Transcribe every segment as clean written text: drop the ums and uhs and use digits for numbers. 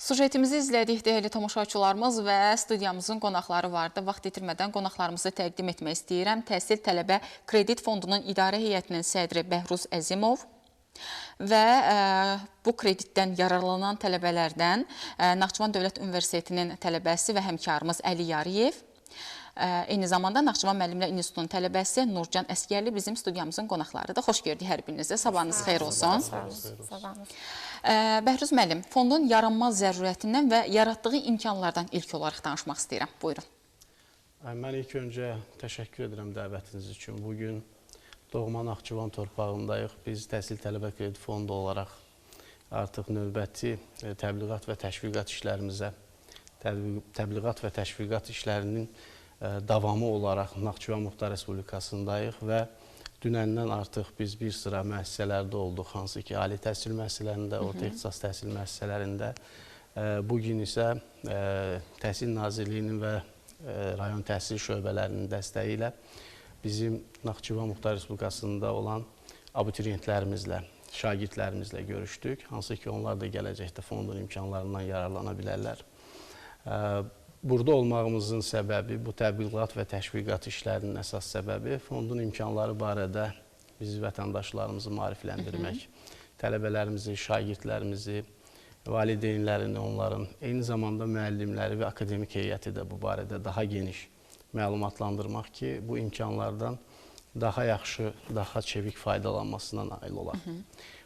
Sujetimizi izlədik, dəyərli tamaşaçılarımız, və studiyamızın qonaqları vardı. Vaxt itirmədən qonaqlarımızı təqdim etmək istəyirəm. Təhsil Tələbə Kredit Fondunun İdarə Heyətinin sədri Bəhruz Əzimov və bu kreditdən yararlanan tələbələrdən Naxçıvan Dövlət Universitetinin tələbəsi və həmkarımız Əli Yariyev, eyni zamanda Naxçıvan Müəllimlər İnstitutunun tələbəsi Nurcan Əsgərli bizim studiyamızın qonaqlarıdır. Xoş gördük hər birinizə. Sabahınız xeyir olsun. Sabahınız. Bəhruz müəllim, fondun yaranma zərurətindən və yaratdığı imkanlardan ilk olaraq danışmaq istəyirəm. Buyurun. Mən ilk öncə təşəkkür edirəm dəvətiniz üçün. Bugün doğma Naxçıvan torpağındayıq. Biz Təhsil Tələbə Kredit Fondu olaraq artıq növbəti təbliğat və təşviqat işlərimizə, təbliğat və təşviqat işlərinin davamı olaraq Naxçıvan Muxtar Respublikasındayıq və dünəndən artıq biz bir sıra müəssisələrdə olduq, hansı ki, ali təhsil müəssisələrində, orta ixtisas təhsil müəssisələrində. Bugün isə Təhsil Nazirliyinin və rayon təhsil şöbələrinin dəstəyi ilə bizim Naxçıvan Muxtar Respublikasında olan abituriyentlərimizlə, şagirdlərimizlə görüşdük, hansı ki, onlar da gələcəkdə fondun imkanlarından yararlana bilərlər. Burada olmağımızın səbəbi, bu təbliğat və təşviqat işlərinin əsas səbəbi fondun imkanları barədə biz vətəndaşlarımızı maarifləndirmək, tələbələrimizi, şagirdlərimizi, valideynlərini, onların, eyni zamanda müəllimləri və akademik heyəti də bu barədə daha geniş məlumatlandırmaq ki, bu imkanlardan daha yaxşı, daha çevik faydalanmasına nail olar.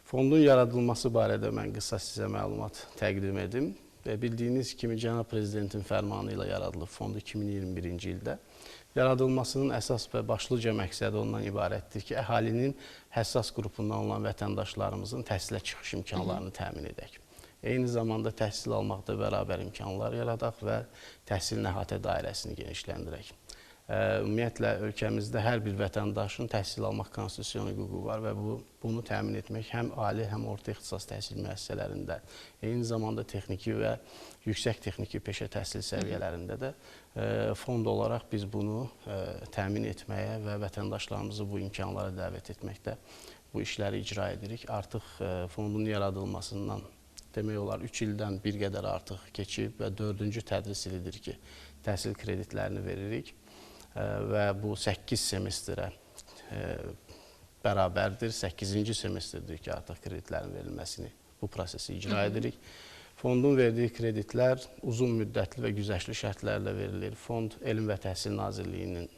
Fondun yaradılması barədə mən qısa sizə məlumat təqdim edim. Və bildiyiniz kimi Cənab Prezidentin fərmanı ilə yaradılıb fond 2021-ci ildə. Yaradılmasının əsas və başlıca məqsədi ondan ibarətdir ki, əhalinin həssas qrupundan olan vətəndaşlarımızın təhsilə çıxış imkanlarını təmin edək. Eyni zamanda təhsil almaqda bərabər imkanlar yaradaq və təhsilin əhatə dairəsini genişləndirək. Ümumiyyətlə, ölkəmizdə hər bir vətəndaşın təhsil almaq konstitusion hüququ var və bunu təmin etmək həm ali, həm orta ixtisas təhsil müəssisələrində, eyni zamanda texniki və yüksək texniki peşə təhsil səviyyələrində də fond olaraq biz bunu təmin etməyə və vətəndaşlarımızı bu imkanlara dəvət etməkdə bu işləri icra edirik. Artıq fondun yaradılmasından demək olar 3 ildən bir qədər artıq keçib və 4-cü tədris ilidir ki, təhsil kreditlərini veririk və bu 8 semestrə bərabərdir. 8-ci semestrdir ki, artıq kreditlərin verilməsini, bu prosesi icra edirik. Fondun verdiyi kreditlər uzun müddətli və güzəştli şərtlərlə verilir. Fond Elm və Təhsil Nazirliyinin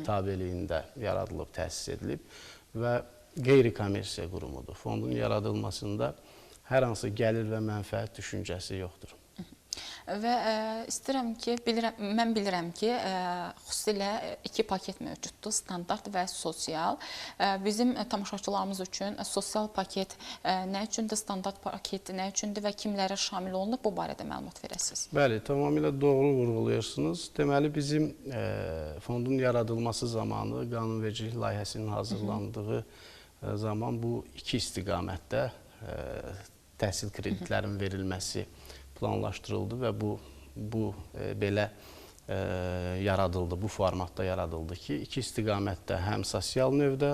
tabeliyində yaradılıb, təsis edilib və qeyri-kommersiya qurumudur. Fondun yaradılmasında hər hansı gəlir və mənfəət düşüncəsi yoxdur. Və istəyirəm ki, mən bilirəm ki, xüsusilə iki paket mövcuddur, standart və sosial. Bizim tamaşaçılarımız üçün sosial paket nə üçündür, standart paket nə üçündür və kimlərə şamil olunub, bu barədə məlumat verəsiniz. Bəli, tamamilə doğru vurğulayırsınız. Deməli, bizim fondun yaradılması zamanı qanunvericilik layihəsinin hazırlandığı zaman bu iki istiqamətdə təhsil kreditlərinin verilməsi planlaşdırıldı və bu belə yaradıldı, bu formatda yaradıldı ki, iki istiqamətdə həm sosial növdə,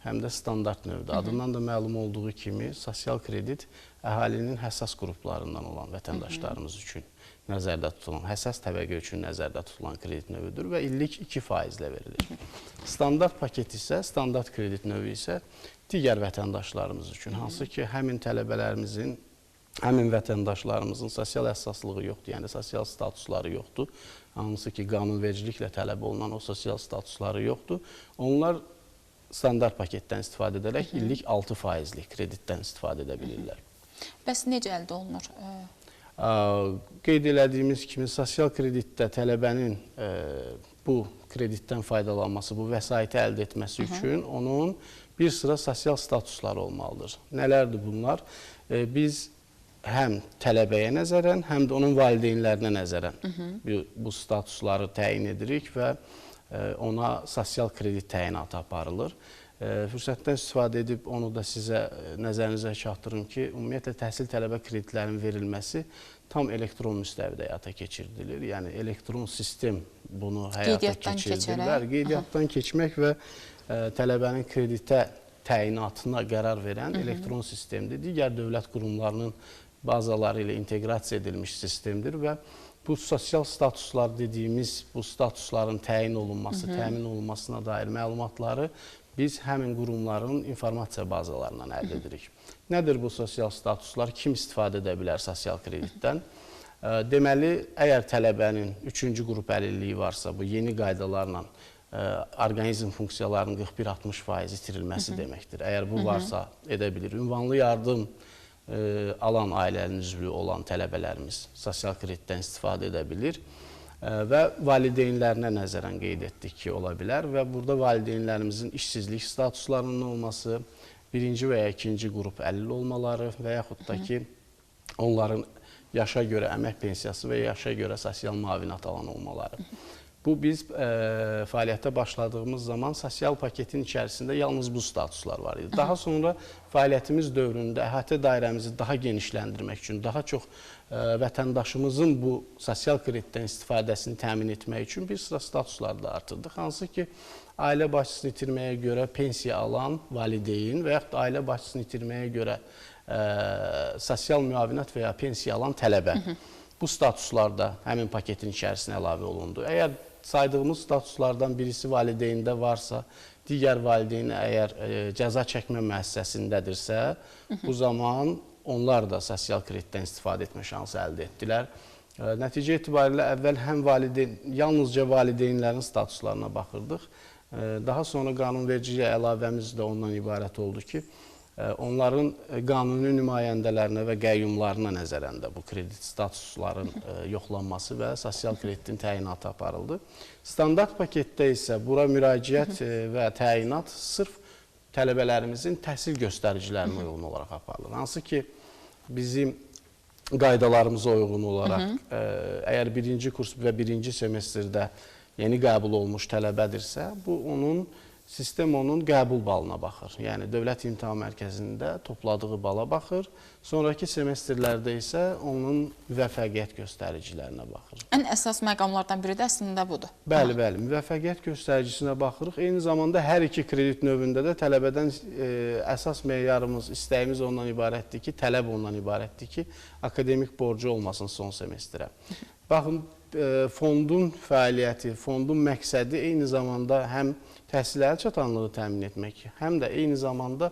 həm də standart növdə. Adından da məlum olduğu kimi sosial kredit əhalinin həssas qruplarından olan vətəndaşlarımız üçün nəzərdə tutulan, həssas təbəqə üçün nəzərdə tutulan kredit növüdür və illik 2%-lə verilir. Standart paket isə, standart kredit növü isə digər vətəndaşlarımız üçün, hansı ki, həmin tələbələrimizin, həmin vətəndaşlarımızın sosial əsaslığı yoxdur, yəni sosial statusları yoxdur. Hansı ki, qanunvericiliklə tələb olunan o sosial statusları yoxdur. Onlar standart paketdən istifadə edərək illik 6%lik kreditdən istifadə edə bilirlər. Bəs necə əldə olunur? Qeyd elədiyimiz kimi, sosial kreditdə tələbənin bu kreditdən faydalanması, bu vəsaiti əldə etməsi üçün onun bir sıra sosial statusları olmalıdır. Nələrdir bunlar? Biz həm tələbəyə nəzərən, həm də onun valideynlərinə nəzərən bu statusları təyin edirik və ona sosial kredit təyinatı aparılır. Fürsətdən istifadə edib onu da sizə nəzərinizə çatdırım ki, ümumiyyətlə təhsil tələbə kreditlərinin verilməsi tam elektron müstəvidə həyata keçirilir. Yəni elektron sistem bunu həyata keçirilir. Qeydiyyatdan keçmək və tələbənin kreditə təyinatına qərar verən elektron sistemdir. Digər dövlət qurumlarının bazaları ilə inteqrasiya edilmiş sistemdir və bu sosial statuslar dediyimiz bu statusların təyin olunması, təmin olunmasına dair məlumatları biz həmin qurumların informasiya bazalarından əldə edirik. Nədir bu sosial statuslar? Kim istifadə edə bilər sosial kreditdən? Deməli, əgər tələbənin 3-cü qrup əlilliyi varsa, bu yeni qaydalarla orqanizm funksiyalarının 41-60% itirilməsi deməkdir. Əgər bu varsa, edə bilir. Ünvanlı yardım alan ailənin üzvü olan tələbələrimiz sosial kreditdən istifadə edə bilir və valideynlərinə nəzərən qeyd etdik ki, ola bilər və burada valideynlərimizin işsizlik statuslarının olması, birinci və ya ikinci qrup əlil olmaları və yaxud da ki, onların yaşa görə əmək pensiyası və yaşa görə sosial müavinət alan olmaları. Bu, biz fəaliyyətə başladığımız zaman sosial paketin içərisində yalnız bu statuslar var idi. Daha sonra fəaliyyətimiz dövründə əhatə dairəmizi daha genişləndirmək üçün, daha çox vətəndaşımızın bu sosial kreditdən istifadəsini təmin etmək üçün bir sıra statuslar da artırdıq. Hansı ki, ailə başçısını itirməyə görə pensiya alan valideyn və yaxud da ailə başçısını itirməyə görə sosial müavinət və ya pensiya alan tələbə. Bu statuslar da həmin paketin içərisinə əlavə olundu. Əgər saydığımız statuslardan birisi valideyndə varsa, digər valideyni əgər cəza çəkmə müəssisəsindədirsə, bu zaman onlar da sosial kreditdən istifadə etmə şansı əldə etdilər. Nəticə etibarilə əvvəl həm valideyn, yalnızca valideynlərin statuslarına baxırdıq. Daha sonra qanunvericiliyə əlavəmiz də ondan ibarət oldu ki, onların qanuni nümayəndələrinə və qəyyumlarına nəzərən də bu kredit statusların yoxlanması və sosial kreditin təyinatı aparıldı. Standart paketdə isə bura müraciət və təyinat sırf tələbələrimizin təhsil göstəricilərinə uyğun olaraq aparılır. Hansı ki, bizim qaydalarımıza uyğun olaraq, əgər birinci kurs və birinci semestrdə yeni qəbul olmuş tələbədirsə, bu onun sistem onun qəbul balına baxır. Yəni, Dövlət İmtahan Mərkəzində topladığı bala baxır. Sonraki semestrlərdə isə onun müvəffəqiyyət göstəricilərinə baxır. Ən əsas məqamlardan biri də əslində budur. Bəli, bəli. Müvəffəqiyyət göstəricisine baxırıq. Eyni zamanda hər iki kredit növündə də tələbədən əsas meyarımız, istəyimiz ondan ibarətdir ki, tələb ondan ibarətdir ki, akademik borcu olmasın son semestrə. Baxın, fondun fəaliyyəti, fondun məqsədi eyni zamanda həm təhsilə əlçatanlığı təmin etmək, həm də eyni zamanda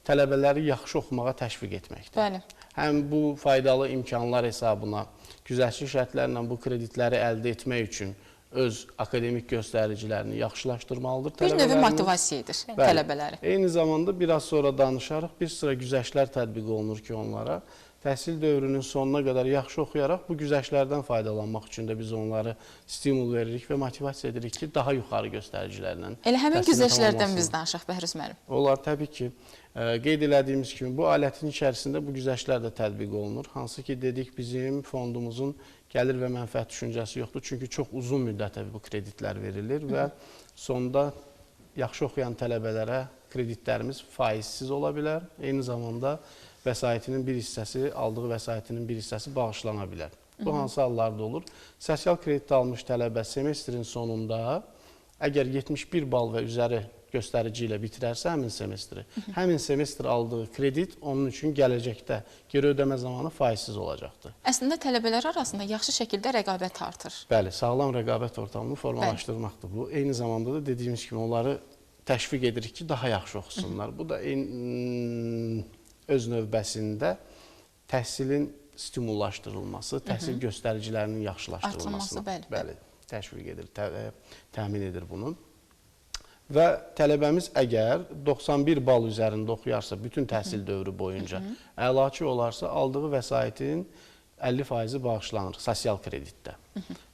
tələbələri yaxşı oxumağa təşviq etməkdir. Bəli. Həm bu faydalı imkanlar hesabına, güzəştli şərtlərlə bu kreditləri əldə etmək üçün öz akademik göstəricilərini yaxşılaşdırmalıdır. Bir növ motivasiya edir tələbələri. Eyni zamanda biraz sonra danışarıq, bir sıra güzəştlər tətbiq olunur ki, onlara təhsil dövrünün sonuna qədər yaxşı oxuyaraq bu güzəştlərdən faydalanmaq üçün də biz onları stimul veririk və motivasiya edirik ki, daha yuxarı göstəricilərlə. Elə həmin güzəştlərdən biz danışaq, Bəhruz müəllim. Onlar təbii ki, qeyd elədiyimiz kimi bu alətin içərisində bu güzəştlər də tətbiq olunur. Hansı ki, dedik, bizim fondumuzun gəlir və mənfəət düşüncəsi yoxdur. Çünki çox uzun müddətə bu kreditlər verilir və sonda yaxşı oxuyan tələbələrə kreditlərimiz faizsiz ola bilər. Eyni zamanda vəsaitinin bir hissəsi, aldığı vəsaitinin bir hissəsi bağışlana bilər. Bu hansı hallarda olur? Sosial kredit almış tələbə semestrin sonunda əgər 71 bal və üzəri göstərici ilə bitirərsə həmin semestri, həmin semestr aldığı kredit onun üçün gələcəkdə geri ödəmə zamanı faizsiz olacaqdır. Əslində tələbələr arasında yaxşı şəkildə rəqabət artır. Bəli, sağlam rəqabət ortamını formalaşdırmaqdır bu. Eyni zamanda da dediyimiz kimi onları təşviq edirik ki, daha yaxşı oxusunlar. Bu da öz növbəsində təhsilin stimullaşdırılması, təhsil göstəricilərinin yaxşılaşdırılmasını bəli, təşviq edir, təmin edir bunu. Və tələbəmiz əgər 91 bal üzərində oxuyarsa bütün təhsil dövrü boyunca əlaçı olarsa, aldığı vəsaitin 50% bağışlanır sosial kreditdə.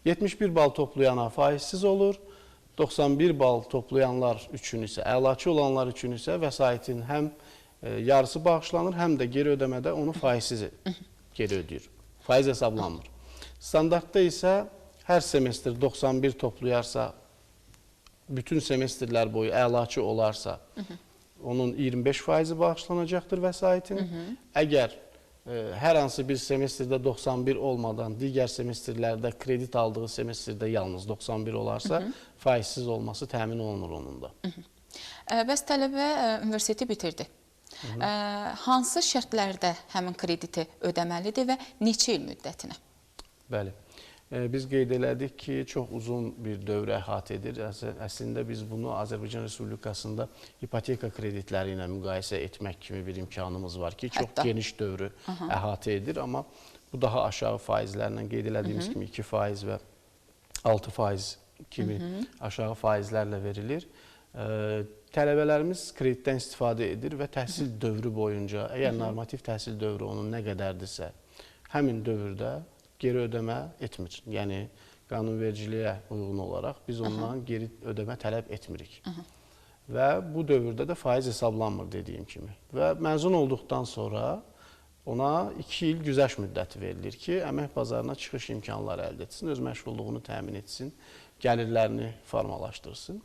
71 bal toplayana faizsiz olur, 91 bal toplayanlar üçün isə, əlaçı olanlar üçün isə vəsaitin həm yarısı bağışlanır, həm də geri ödəmədə onu faizsiz geri ödəyir. Faiz hesablanmır. Standartda isə hər semestr 91 toplayarsa, bütün semestrlər boyu əlaçı olarsa, onun 25% bağışlanacaqdır vəsaitin. Əgər hər hansı bir semestrdə 91 olmadan, digər semestrlərdə kredit aldığı semestrdə yalnız 91 olarsa, faizsiz olması təmin olunur onun da. Bəs tələbə universiteti bitirdi. Hansı şərtlərdə həmin krediti ödəməlidir və neçə il müddətinə? Bəli. Biz qeyd elədik ki, çox uzun bir dövrə əhatə edir. Əslində biz bunu Azərbaycan Respublikasında ipoteka kreditləri ilə müqayisə etmək kimi bir imkanımız var ki, çox geniş dövrü əhatə edir. Amma bu daha aşağı faizlərlə qeyd elədiyimiz kimi 2% və 6% kimi aşağı faizlərlə verilir. Tələbələrimiz kreditdən istifadə edir və təhsil dövrü boyunca, əgər normativ təhsil dövrü onun nə qədərdirsə, həmin dövrdə geri ödəmə etmir. Yəni, qanunvericiliyə uyğun olaraq biz ondan geri ödəmə tələb etmirik. Və bu dövrdə də faiz hesablanmır dediyim kimi. Və məzun olduqdan sonra ona 2 il güzəşt müddəti verilir ki, əmək bazarına çıxış imkanları əldə etsin, öz məşğulluğunu təmin etsin, gəlirlərini formalaşdırsın.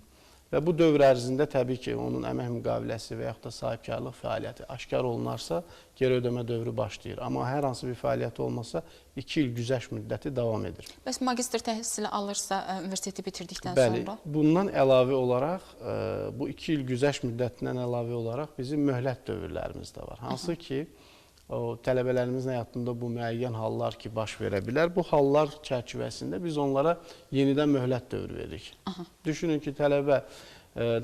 Və bu dövr ərzində təbii ki, onun əmək müqaviləsi və yaxud da sahibkarlıq fəaliyyəti aşkar olunarsa, geri ödəmə dövrü başlayır. Amma hər hansı bir fəaliyyəti olmasa, 2 il güzəşt müddəti davam edir. Bəs magistr təhsili alırsa, universiteti bitirdikdən sonra? Bəli, bundan əlavə olaraq, bu 2 il güzəşt müddətindən əlavə olaraq bizim möhlət dövrlərimiz də var. Hansı ki, o tələbələrimizin həyatında bu müəyyən hallar ki, baş verə bilər. Bu hallar çərçivəsində biz onlara yenidən möhlət dövrü veririk. Düşünün ki, tələbə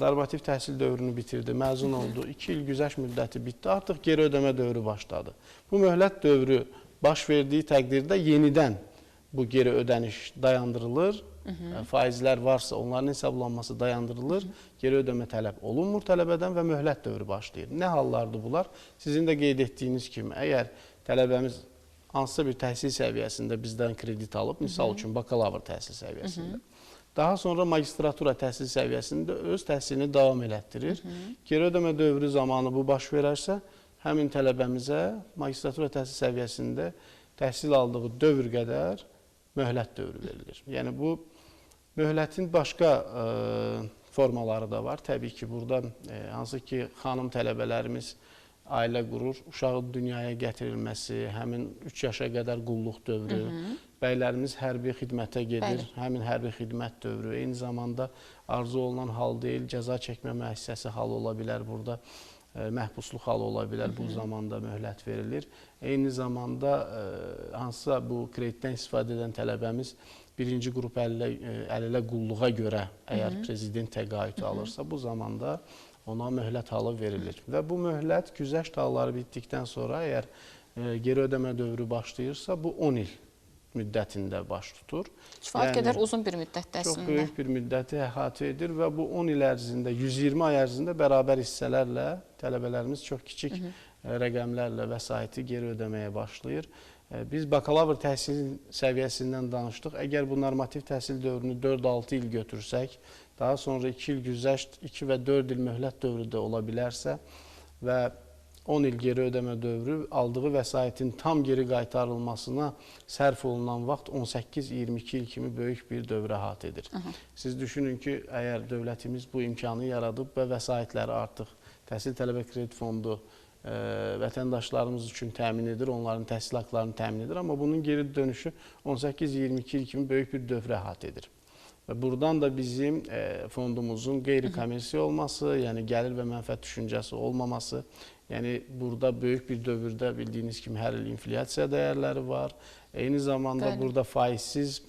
normativ təhsil dövrünü bitirdi, məzun oldu, 2 il güzəşt müddəti bitdi, artıq geri ödəmə dövrü başladı. Bu möhlət dövrü baş verdiyi təqdirdə yenidən bu geri ödəniş dayandırılır. Faizlər varsa onların hesablanması dayandırılır, geri ödəmə tələb olunmur tələbədən və möhlət dövrü başlayır. Nə hallardır bunlar? Sizin də qeyd etdiyiniz kimi, əgər tələbəmiz hansısa bir təhsil səviyyəsində bizdən kredit alıb, misal üçün bakalavr təhsil səviyyəsində, daha sonra magistratura təhsil səviyyəsində öz təhsilini davam elətdirir. Geri ödəmə dövrü zamanı bu baş verərsə, həmin tələbəmizə magistratura təhsil səviyyəsində təhsil aldığı dövr qədər möhlət dövrü verilir. Yəni bu möhlətin başqa formaları da var. Təbii ki, burada hansı ki, xanım tələbələrimiz ailə qurur, uşağın dünyaya gətirilməsi, həmin 3 yaşa qədər qulluq dövrü, bəylərimiz hərbi xidmətə gedir, həmin hərbi xidmət dövrü, eyni zamanda arzu olunan hal deyil, cəza çəkmə müəssisəsi halı ola bilər burada, məhbusluq halı ola bilər, bu zamanda möhlət verilir. Eyni zamanda hansısa bu kreditdən istifadə edən tələbəmiz birinci qrup əlillə qulluğa görə əgər prezident təqaüdü alırsa, bu zamanda ona möhlət halı verilir. Və bu möhlət güzəşt halları bitdikdən sonra əgər geri ödəmə dövrü başlayırsa, bu 10 il müddətində baş tutur. Kifayət qədər uzun bir müddətdir əslində. Çox böyük bir müddəti əhatə edir və bu 10 il ərzində, 120 ay ərzində bərabər hissələrlə tələbələrimiz çox kiçik rəqəmlərlə vəsaiti geri ödəməyə başlayır. Biz bakalavr təhsil səviyyəsindən danışdıq. Əgər bu normativ təhsil dövrünü 4-6 il götürsək, daha sonra 2 il güzəşt, 2 və 4 il möhlət dövrü də ola bilərsə və 10 il geri ödəmə dövrü aldığı vəsaitin tam geri qaytarılmasına sərf olunan vaxt 18-22 il kimi böyük bir dövrə əhatə edir. Siz düşünün ki, əgər dövlətimiz bu imkanı yaradıb və vəsaitləri artıq Təhsil Tələbə Kredit Fondu vətəndaşlarımız üçün təmin edir, onların təhsil haqlarını təmin edir, amma bunun geri dönüşü 18-22 il kimi böyük bir dövrə əhatə edir. Və buradan da bizim fondumuzun qeyri-kommersiya olması, yəni gəlir və mənfəət düşüncəsi olmaması, yəni burada böyük bir dövrdə bildiyiniz kimi hər il inflyasiya dəyərləri var. Eyni zamanda burada faizsiz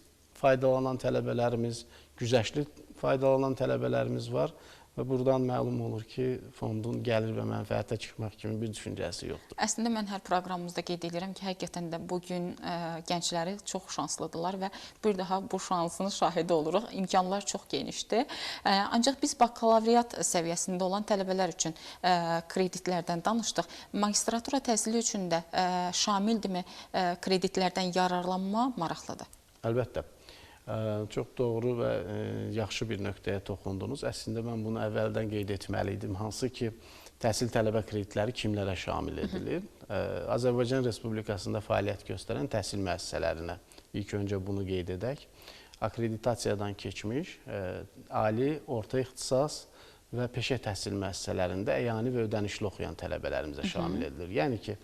faydalanan tələbələrimiz, güzəştli faydalanan tələbələrimiz var. Və buradan məlum olur ki, fondun gəlir və mənfəətə çıxmaq kimi bir düşüncəsi yoxdur. Əslində, mən hər proqramımızda qeyd edirəm ki, həqiqətən də bugün gəncləri çox şanslıdırlar və bir daha bu şansın şahidi oluruq. İmkanlar çox genişdir. Ancaq biz bakalavriat səviyyəsində olan tələbələr üçün kreditlərdən danışdıq. Magistratura təhsili üçün də şamildirmi kreditlərdən yararlanma maraqlıdır? Əlbəttə. Çox doğru və yaxşı bir nöqtəyə toxundunuz. Əslində, mən bunu əvvəldən qeyd etməli idim. Hansı ki, təhsil tələbə kreditləri kimlərə şamil edilir? Azərbaycan Respublikasında fəaliyyət göstərən təhsil müəssisələrinə ilk öncə bunu qeyd edək. Akkreditasiyadan keçmiş ali, orta ixtisas və peşə təhsil müəssisələrində əyani və ödənişli oxuyan tələbələrimizə şamil edilir. Yəni ki,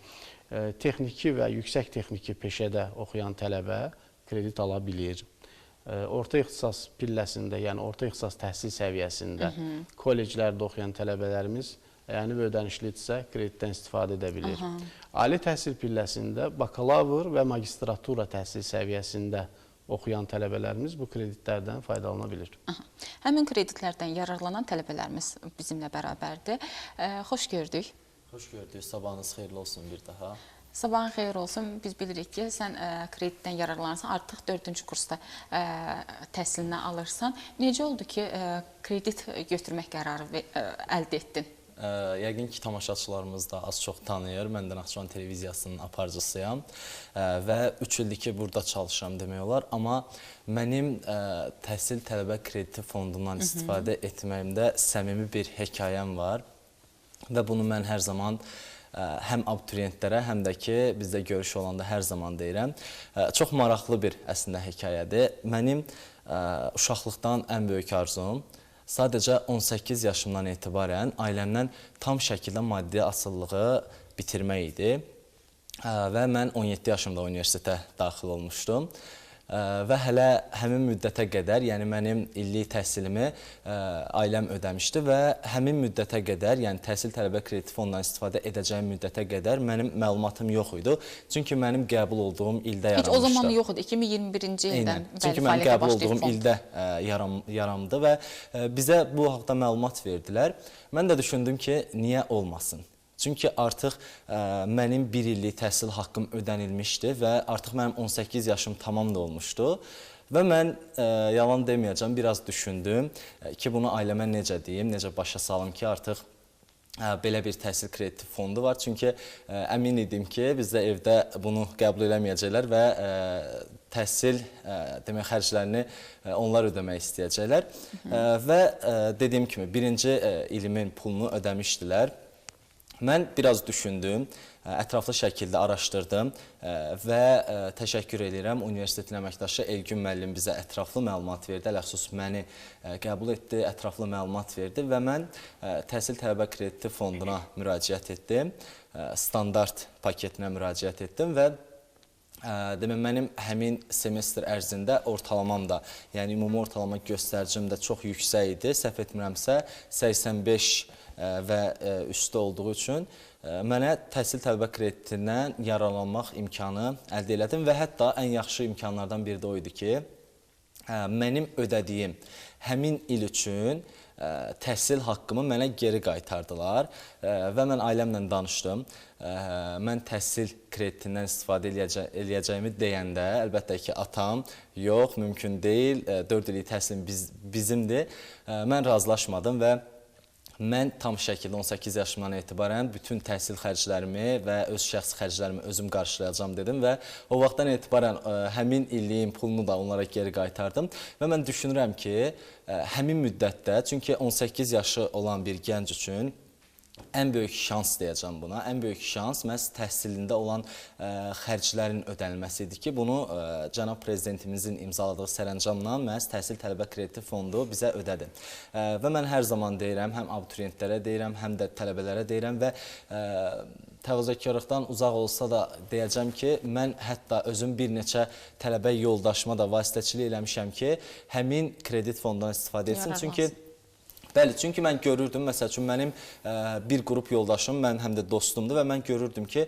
texniki və yüksək texniki peşədə oxuyan tələbə kredit ala bilir. Orta ixtisas pilləsində, yəni orta ixtisas təhsil səviyyəsində kolleclərdə oxuyan tələbələrimiz Yəni ödənişlidirsə, kreditdən istifadə edə bilir. Aha. Ali təhsil pilləsində bakalavr və magistratura təhsil səviyyəsində oxuyan tələbələrimiz bu kreditlərdən faydalana bilir. Aha. Həmin kreditlərdən yararlanan tələbələrimiz bizimlə bərabərdir. Xoş gördük. Xoş gördük. Sabahınız xeyirli olsun bir daha. Sabahın xeyir olsun. Biz bilirik ki, sən kreditdən yararlanırsan, artıq 4-cü kursda təhsilini alırsan. Necə oldu ki, kredit götürmək qərarı əldə etdin? Yəqin ki, tamaşaçılarımız da az-çox tanıyır. Mən də Naxçıvan televiziyasının aparıcısıyam və 3 ildir ki, burada çalışıram demək olar. Amma mənim Təhsil Tələbə Krediti Fondundan istifadə etməyimdə səmimi bir hekayəm var və bunu mən hər zaman həm abituriyentlərə, həm də ki, bizdə görüş olanda hər zaman deyirəm. Çox maraqlı bir əslində hekayədir. Mənim uşaqlıqdan ən böyük arzum sadəcə 18 yaşımdan etibarən ailəmdən tam şəkildə maddi asılılığı bitirmək idi və mən 17 yaşımda universitetə daxil olmuşdum. Və hələ həmin müddətə qədər, yəni mənim illik təhsilimi ailəm ödəmişdi və həmin müddətə qədər, yəni Təhsil Tələbə Krediti Fondundan istifadə edəcəyim müddətə qədər mənim məlumatım yox idi. Çünki mənim qəbul olduğum ildə yaranmışdı. Heç o zaman yox idi, 2021-ci ildən. Çünki mənim qəbul olduğum ildə yarandı və bizə bu haqda məlumat verdilər. Mən də düşündüm ki, niyə olmasın? Çünki artıq mənim bir illik təhsil haqqım ödənilmişdi və artıq mənim 18 yaşım tamam da olmuşdu. Və mən yalan deməyəcəm, biraz düşündüm ki, bunu ailəmə necə deyim, necə başa salım ki, artıq belə bir təhsil krediti fondu var. Çünki əmin idim ki, bizdə evdə bunu qəbul eləməyəcəklər və təhsil demək xərclərini onlar ödəmək istəyəcəklər. Və dediyim kimi, birinci ilimin pulunu ödəmişdilər. Mən biraz düşündüm, ətraflı şəkildə araşdırdım və təşəkkür edirəm. Universitetin əməkdaşı Elgün müəllim bizə ətraflı məlumat verdi, ələxüsus məni qəbul etdi, ətraflı məlumat verdi və mən Təhsil Tələbə Krediti Fonduna müraciət etdim, standart paketinə müraciət etdim və demək, mənim həmin semestr ərzində ortalamam da, yəni ümumi ortalama göstəricim də çox yüksək idi. Səhv etmirəmsə 85 və üstü olduğu üçün mənə təhsil tələbə kreditindən yararlanmaq imkanı əldə elədim və hətta ən yaxşı imkanlardan biri də o idi ki, mənim ödədiyim həmin il üçün təhsil haqqımı mənə geri qaytardılar və mən ailəmlə danışdım. Mən təhsil kreditindən istifadə eləyəcəyimi deyəndə, əlbəttə ki, atam, yox, mümkün deyil, 4 illik təhsilim bizimdir. Mən razılaşmadım və mən tam şəkildə 18 yaşımdan etibarən bütün təhsil xərclərimi və öz şəxsi xərclərimi özüm qarşılayacağam dedim və o vaxtdan etibarən həmin illiyin pulunu da onlara geri qaytardım və mən düşünürəm ki, həmin müddətdə, çünki 18 yaşı olan bir gənc üçün ən böyük şans deyəcəm buna, ən böyük şans məhz təhsilində olan xərclərin ödənilməsi idi ki, bunu cənab prezidentimizin imzaladığı sərəncamla məhz Təhsil Tələbə Krediti Fondu bizə ödədi. Və mən hər zaman deyirəm, həm abituriyentlərə deyirəm, həm də tələbələrə deyirəm və təvazökarlıqdan uzaq olsa da deyəcəm ki, mən hətta özüm bir neçə tələbə yoldaşıma da vasitəçilik eləmişəm ki, həmin kredit fondundan istifadə etsin. Çünki bəli, çünki mən görürdüm, məsəl üçün, mənim bir qrup yoldaşım, mən həm də dostumdur və mən görürdüm ki,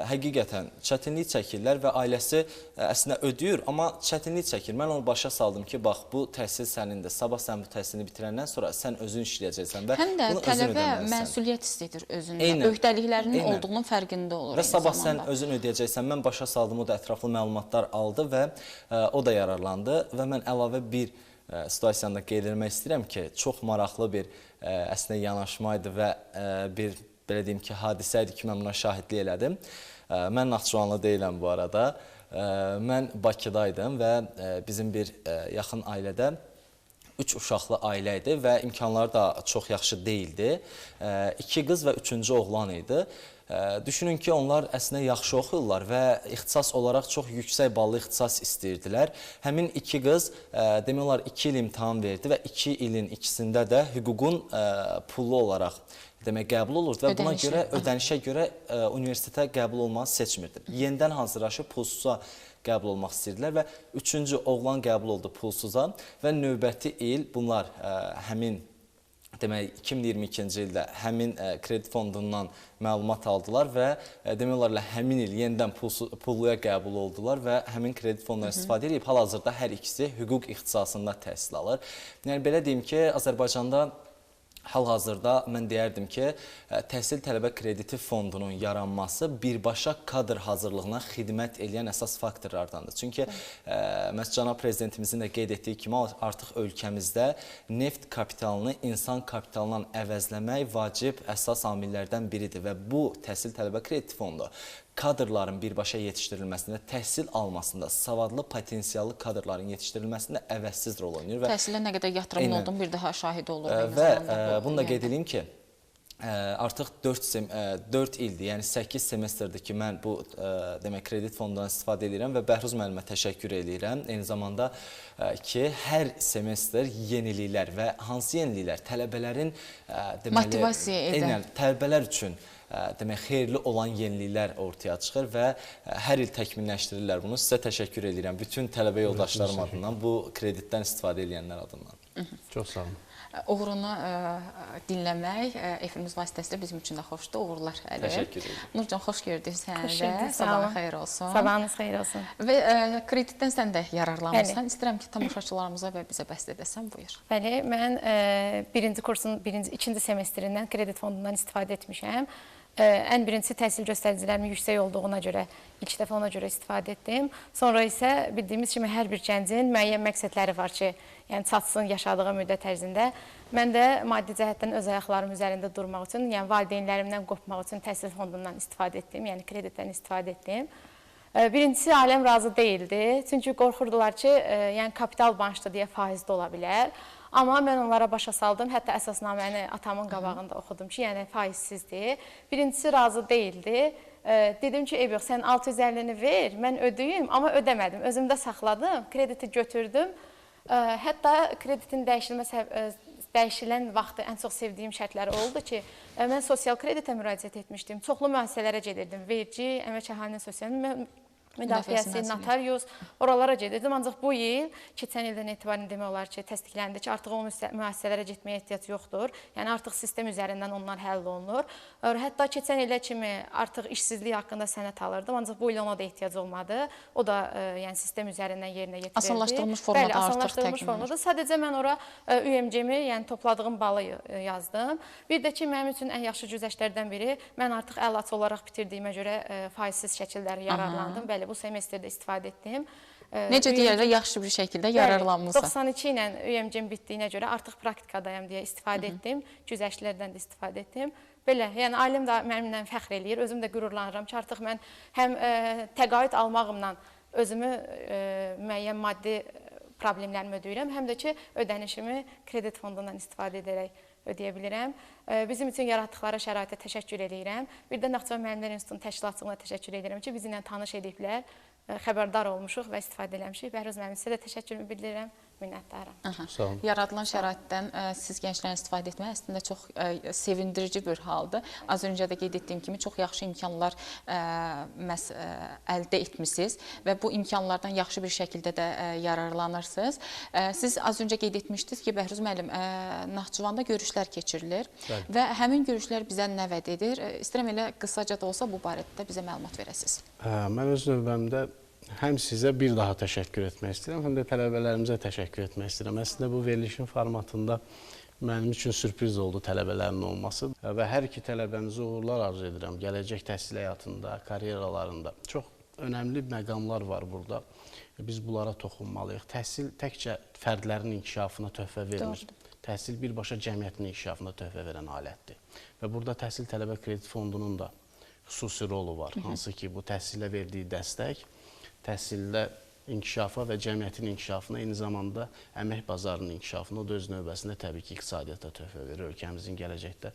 həqiqətən çətinlik çəkirlər və ailəsi əslində ödəyir, amma çətinlik çəkir. Mən onu başa saldım ki, bax, bu təhsil sənindir, sabah sən bu təhsilini bitirəndən sonra sən özün işləyəcəksən və həm də tələbə məsuliyyət istəyir özündə, öhdəliklərinin olduğunun fərqində olur. Və sabah sən özün ödəyəcəksən, mən başa saldım, o da ətraflı məlumatlar aldı və o da yararlandı və mən əlavə bir situasiyanı da qeyd etmək istəyirəm ki, çox maraqlı bir əslində yanaşma idi və bir, belə deyim ki, hadisə idi ki, mən buna şahidlik elədim. Mən Naxçıvanlı deyiləm bu arada. Mən Bakıdaydım və bizim bir yaxın ailədə 3 uşaqlı ailə idi və imkanları da çox yaxşı deyildi. 2 qız və 3-cü oğlan idi. Düşünün ki, onlar əslində yaxşı oxuyurlar və ixtisas olaraq çox yüksək ballı ixtisas istəyirdilər. Həmin 2 qız demək olar 2 il imtahan verdi və 2 ilin ikisində də hüququn pullu olaraq demək qəbul olurdu və buna görə ödənişə görə universitetə qəbul olmağı seçmirdi. Yenidən hazırlaşıb pulsuza qəbul olmaq istəyirdilər və 3-cü oğlan qəbul oldu pulsuza və növbəti il bunlar həmin Demək, 2022-ci ildə həmin kredit fondundan məlumat aldılar və demək olar həmin il yenidən pulluya qəbul oldular və həmin kredit fondundan istifadə edib. Hal-hazırda hər ikisi hüquq ixtisasında təhsil alır. Yəni, belə deyim ki, Azərbaycanda hal-hazırda mən deyərdim ki, Təhsil Tələbə Krediti Fondunun yaranması birbaşa kadr hazırlığına xidmət eləyən əsas faktorlardandır. Çünki məhz cənab prezidentimizin də qeyd etdiyi kimi artıq ölkəmizdə neft kapitalını insan kapitalından əvəzləmək vacib əsas amillərdən biridir və bu Təhsil Tələbə Krediti Fondu kadrların birbaşa yetişdirilməsində, təhsil almasında, savadlı, potensiallı kadrların yetişdirilməsində əvəzsiz rol oynayır. Və təhsilə nə qədər yatırımın olduğunu bir daha şahid olur. Və bunu da qeyd edeyim ki, artıq 4 ildir, yəni 8 semestrdir ki, mən bu demək, kredit fondundan istifadə edirəm və Bəhruz müəllimə təşəkkür edirəm. Eyni zamanda ki, hər semestr yeniliklər və hansı yeniliklər? Tələbələrin deməli, motivasiya edən. Tələbələr üçün demək, xeyirli olan yeniliklər ortaya çıxır və hər il təkmilləşdirirlər bunu. Sizə təşəkkür edirəm. Bütün tələbə yoldaşlarım adından, bu kreditdən istifadə edənlər adından. Çox sağ olun. Uğurunu dinləmək efirimiz vasitəsilə bizim üçün də xoşdur. Uğurlar Əli. Təşəkkür edirəm. Nurcan, xoş gördük səni də. Sabahın xeyir olsun. Sabahınız xeyir olsun. Və kreditdən sən də yararlanmışsan. İstəyirəm ki, tamaşaçılarımıza və bizə bəst edəsən. Buyur. Bəli, mən birinci kursun ikinci semestrindən kredit fondundan istifadə etmişəm. Ən birincisi təhsil göstəricilərimin yüksək olduğuna görə ilk dəfə ona görə istifadə etdim. Sonra isə bildiyimiz kimi hər bir gəncin müəyyən məqsədləri var ki, yəni çatsın yaşadığı müddət ərzində. Mən də maddi cəhətdən öz ayaqlarım üzərində durmaq üçün, yəni valideynlərimdən qopmaq üçün təhsil fondundan istifadə etdim, yəni kreditdən istifadə etdim. Birincisi, ailəm razı deyildi. Çünki qorxurdular ki, yəni kapital banşda deyə faizdə ola bilər. Amma mən onlara başa saldım. Hətta əsasnaməni atamın qabağında oxudum ki, yəni faizsizdir. Birincisi razı deyildi. Dedim ki, eyb yox, sən 650-ni ver, mən ödəyim, amma ödəmədim. Özümdə saxladım, krediti götürdüm. Hətta kreditin dəyişilən vaxtı ən çox sevdiyim şərtləri oldu ki, mən sosial kreditə müraciət etmişdim. Çoxlu müəssisələrə gedirdim. Vergi, Əmək Əhalinin Sosial Müdafiəsi, notarius, oralara gedirdim. Ancaq bu il, keçən ildən etibarən demək olar ki, təsdiqləndi ki, artıq o müəssisələrə getməyə ehtiyac yoxdur. Yəni artıq sistem üzərindən onlar həll olunur. Hətta keçən ilə kimi artıq işsizlik haqqında sənəd alırdım, ancaq bu il ona da ehtiyac olmadı. O da yəni sistem üzərindən yerinə yetirildi. Asanlaşdırılmış formada. Bəli, asanlaşdırılmış formada. Sadəcə mən ora ÜMC-mi, yəni topladığım balı yazdım. Bir də ki, mənim üçün ən yaxşı güzəştlərdən biri, mən artıq əlaçı olaraq bitirdiyimə görə faizsiz şəkilləri yararlandım. Bəli, bu semestrdə istifadə etdim. Necə deyərlər, yaxşı bir şəkildə yararlanmışsan. 92 ilə ÜMC-m bitdiyinə görə artıq praktikadayam deyə istifadə etdim. Güzəştlərdən də istifadə etdim. Belə, yəni ailəm də mənimlə fəxr eləyir. Özüm də qürurlanıram ki, artıq mən həm təqaüd almağımla özümü müəyyən maddi problemlərimi ödəyirəm, həm də ki, ödənişimi kredit fondundan istifadə edərək ödəyə bilirəm. Bizim üçün yaratdıqları şəraitə təşəkkür edirəm. Bir də Naxçıvan Müəllimlər İnstitutunun təşkilatçılığına təşəkkür edirəm ki, bizimlə tanış ediblər, xəbərdar olmuşuq və istifadə eləmişik. Bəhruz müəllim, sizə də təşəkkürümü bildirirəm, minnətdaram. Sağ olun. Yaradılan şəraitdən siz gənclərin istifadə etmək əslində çox sevindirici bir haldır. Az öncə də qeyd etdiyim kimi çox yaxşı imkanlar məhz əldə etmisiniz və bu imkanlardan yaxşı bir şəkildə də yararlanırsınız. Siz az öncə qeyd etmişdiniz ki, Bəhruz müəllim, Naxçıvanda görüşlər keçirilir. Bəli. Və həmin görüşlər bizə nə vəd edir? İstəyirəm elə qısaca da olsa bu barədə bizə məlumat verəsiniz. Mən öz növbəmdə həm sizə bir daha təşəkkür etmək istəyirəm, həm də tələbələrimizə təşəkkür etmək istəyirəm. Əslində bu verilişin formatında mənim üçün sürpriz oldu tələbələrin olması və hər iki tələbəmizə uğurlar arzu edirəm. Gələcək təhsil həyatında, karyeralarında çox önəmli məqamlar var burada. Biz bunlara toxunmalıyıq. Təhsil təkcə fərdlərin inkişafına töhfə vermir. Doğrudur. Təhsil birbaşa cəmiyyətin inkişafına töhfə verən alətdir. Və burada Təhsil Tələbə Kredit Fondunun da xüsusi rolu var. Hansı ki, bu təhsilə verdiyi dəstək, təhsildə inkişafa və cəmiyyətin inkişafına, eyni zamanda əmək bazarının inkişafına, o da öz növbəsində təbii ki, iqtisadiyyata töhfə verir. Ölkəmizin gələcəkdə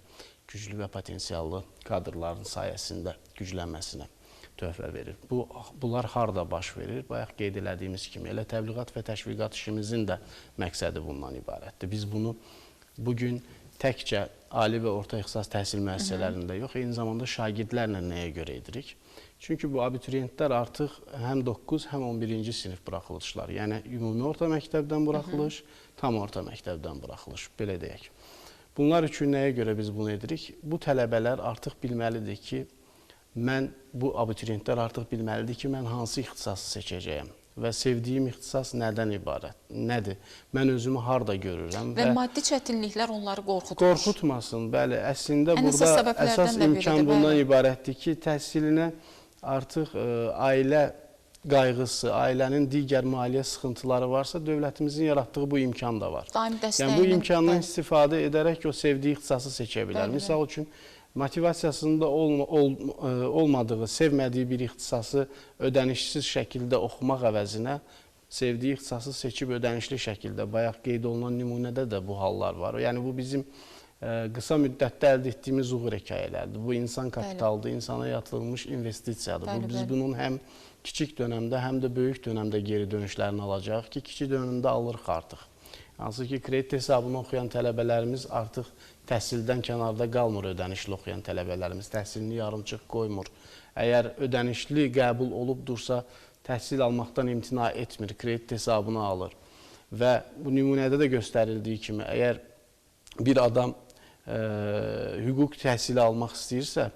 güclü və potensiallı kadrların sayəsində güclənməsinə töhfə verir. Bunlar harda baş verir? Bayaq qeyd elədiyimiz kimi, elə təbliğat və təşviqat işimizin də məqsədi bundan ibarətdir. Biz bunu bugün təkcə ali və orta ixtisas təhsil müəssisələrində yox, eyni zamanda şagirdlərlə nəyə görə edirik? Çünki bu abituriyentlər artıq həm 9, həm 11-ci sinif buraxılışlar. Yəni, ümumi orta məktəbdən buraxılış, tam orta məktəbdən buraxılış, belə deyək. Bunlar üçün nəyə görə biz bunu edirik? Bu tələbələr artıq bilməlidir ki, bu abituriyentlər artıq bilməlidir ki, mən hansı ixtisası seçəcəyəm və sevdiyim ixtisas nədən ibarət, nədir? Mən özümü harda görürəm? Və maddi çətinliklər onları qorxutmur. Qorxutmasın, bəli. Əslində burada əsas imkan bundan ibarətdir ki, təhsilinə artıq ailə qayğısı, ailənin digər maliyyə sıxıntıları varsa, dövlətimizin yaratdığı bu imkan da var. Yəni, bu imkandan istifadə edərək o sevdiyi ixtisası seçə bilər. Misal üçün, motivasiyasında olmadığı, sevmədiyi bir ixtisası ödənişsiz şəkildə oxumaq əvəzinə sevdiyi ixtisası seçib ödənişli şəkildə, bayaq qeyd olunan nümunədə də bu hallar var. Yəni, bu bizim qısa müddətdə əldə etdiyimiz uğur hekayələrdir. Bu insan kapitalıdır, insana yatırılmış investisiyadır. Bu, biz bunun həm kiçik dönəmdə, həm də böyük dönəmdə geri dönüşlərini alacağıq ki, kiçik dönəmdə alırıq artıq. Hansı ki, kredit hesabını oxuyan tələbələrimiz artıq təhsildən kənarda qalmır, ödənişli oxuyan tələbələrimiz təhsilini yarımçıq qoymur. Əgər ödənişli qəbul olubdursa, təhsil almaqdan imtina etmir, kredit hesabını alır. Və bu nümunədə də göstərildiyi kimi, əgər bir adam hüquq təhsili almaq istəyirsə,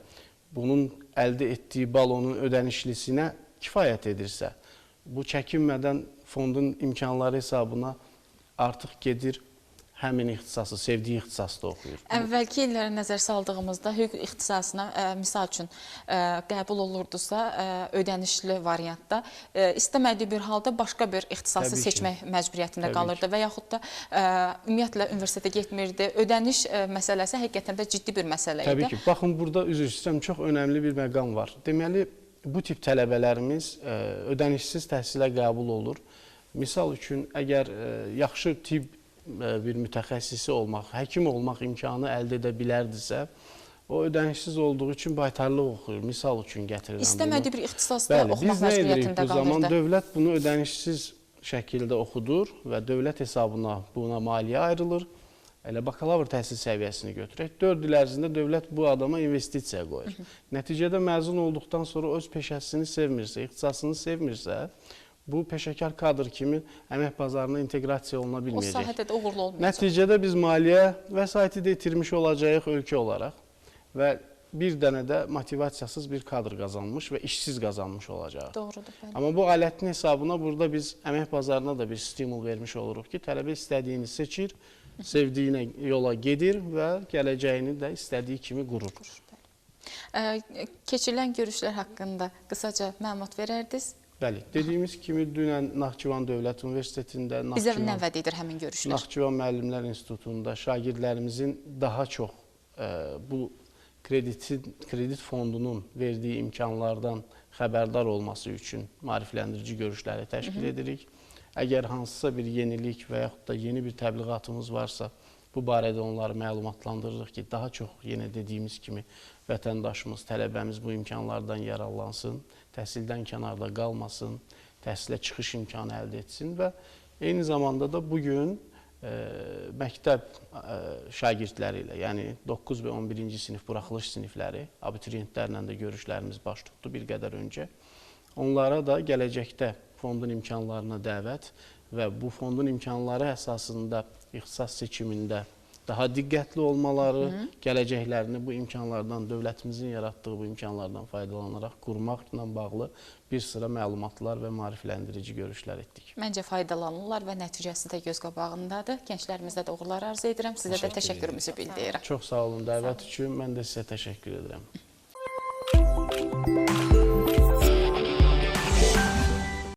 bunun əldə etdiyi bal onun ödənişlisinə kifayət edirsə, bu çəkinmədən fondun imkanları hesabına artıq gedir həmin ixtisası, sevdiyi ixtisasda oxuyur. Əvvəlki illərə nəzər saldığımızda hüquq ixtisasına, misal üçün, qəbul olurdusa, ödənişli variantda, istəmədiyi bir halda başqa bir ixtisası seçmək məcburiyyətində qalırdı və yaxud da ümumiyyətlə universitetə getmirdi. Ödəniş məsələsi həqiqətən də ciddi bir məsələ idi. Təbii ki. Baxın, burada üzr istəyirəm, çox önəmli bir məqam var. Deməli, bu tip tələbələrimiz ödənişsiz təhsilə qəbul olur. Misal üçün, əgər yaxşı tibb bir mütəxəssisi olmaq, həkim olmaq imkanı əldə edə bilərdisə, o ödənişsiz olduğu üçün baytarlıq oxuyur. Misal üçün gətirirəm bunu. İstəmədiyi bir ixtisasda oxumaq məcburiyyətində qalırdı. Bu zaman dövlət bunu ödənişsiz şəkildə oxudur və dövlət hesabına buna maliyyə ayrılır. Elə bakalavr təhsil səviyyəsini götürək. 4 il ərzində dövlət bu adama investisiya qoyur. Nəticədə məzun olduqdan sonra öz peşəsini sevmirsə, ixtisasını sevmirsə, bu peşəkar kadr kimi əmək bazarına inteqrasiya oluna bilməyəcək. O sahədə də uğurlu olmayacaq. Nəticədə biz maliyyə vəsaiti də itirmiş olacağıq ölkə olaraq və bir dənə də motivasiyasız bir kadr qazanmış və işsiz qazanmış olacaq. Doğrudur. Bəli. Amma bu alətin hesabına burada biz əmək bazarına da bir stimul vermiş oluruq ki, tələbə istədiyini seçir, sevdiyinə yola gedir və gələcəyini də istədiyi kimi qurur. Keçirilən görüşlər haqqında qısaca məlumat verərdiniz. Bəli, dediyimiz kimi dünən Naxçıvan Dövlət Universitetində, bizə nə vəd edir həmin görüşlər? Naxçıvan Müəllimlər İnstitutunda şagirdlərimizin daha çox bu kredit fondunun verdiyi imkanlardan xəbərdar olması üçün maarifləndirici görüşləri təşkil edirik. Əgər hansısa bir yenilik və yaxud da yeni bir təbliğatımız varsa, bu barədə onları məlumatlandırırıq ki, daha çox yenə dediyimiz kimi vətəndaşımız, tələbəmiz bu imkanlardan yararlansın, təhsildən kənarda qalmasın, təhsilə çıxış imkanı əldə etsin və eyni zamanda da bugün məktəb şagirdləri ilə, yəni 9 və 11-ci sinif buraxılış sinifləri, abituriyentlərlə də görüşlərimiz baş tutdu bir qədər öncə. Onlara da gələcəkdə fondun imkanlarına dəvət və bu fondun imkanları əsasında ixtisas seçimində daha diqqətli olmaları, gələcəklərini bu imkanlardan, dövlətimizin yaratdığı bu imkanlardan faydalanaraq qurmaqla bağlı bir sıra məlumatlar və maarifləndirici görüşlər etdik. Məncə faydalanırlar və nəticəsi də göz qabağındadır. Gənclərimizə də uğurlar arzu edirəm. Sizə də təşəkkürümüzü bildirirəm. Çox sağ olun dəvət üçün. Mən də sizə təşəkkür edirəm.